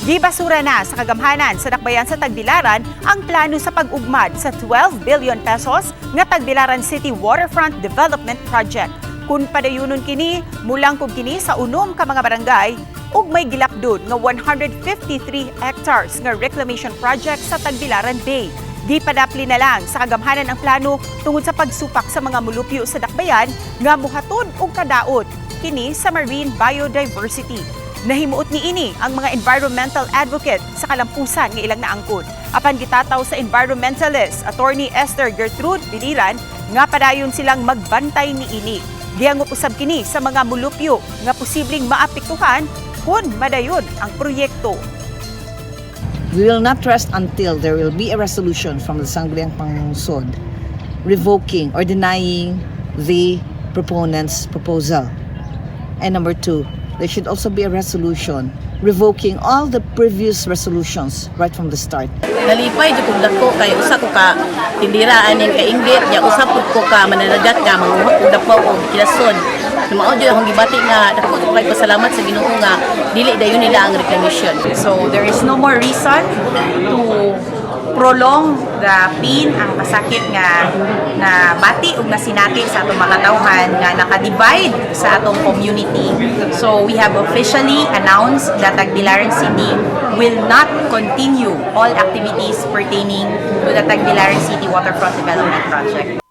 Gibasura na sa kagamhanan sa Dakbayan sa Tagbilaran ang plano sa pag-ugmad sa 12 billion pesos nga Tagbilaran City Waterfront Development Project. Kung padayunon kini, mulangkob kini sa 6 ka mga barangay ug may gilapdon nga 153 hectares nga reclamation project sa Tagbilaran Bay. Gipadapli na lang sa kagamhanan ang plano tungod sa pagsupak sa mga mulupyo sa dakbayan nga muhatod og kadaot kini sa marine biodiversity. Nahimuot niini ang mga environmental advocate sa kalampusan nga ilang naangkon. Apan gitataw sa environmentalist Attorney Esther Gertrude Biliran nga padayon silang magbantay niini. Gihangop usab kini sa mga mulupyo nga posibleng maapektuhan kung madayon ang proyekto. We will not rest until there will be a resolution from the Sangguniang Panglungsod revoking or denying the proponent's proposal. And number two, there should also be a resolution revoking all the previous resolutions right from the start. Nalipay jud kog dako kay usa ko ka tindira aning kainggit ya usa pud ko ka mananagat nga manguha og dapaw og kilason. Mao jud akong gibati nga dako jud kay pasalamat sa Ginoo nga dili dayon nila ang reclamation. So there is no more reason to prolong the pain, ang kasakit nga na bati ug nasinati sa atong mga katawhan nga naka-divide sa atong community. So we have officially announced that Tagbilaran City will not continue all activities pertaining to the Tagbilaran City Waterfront Development Project.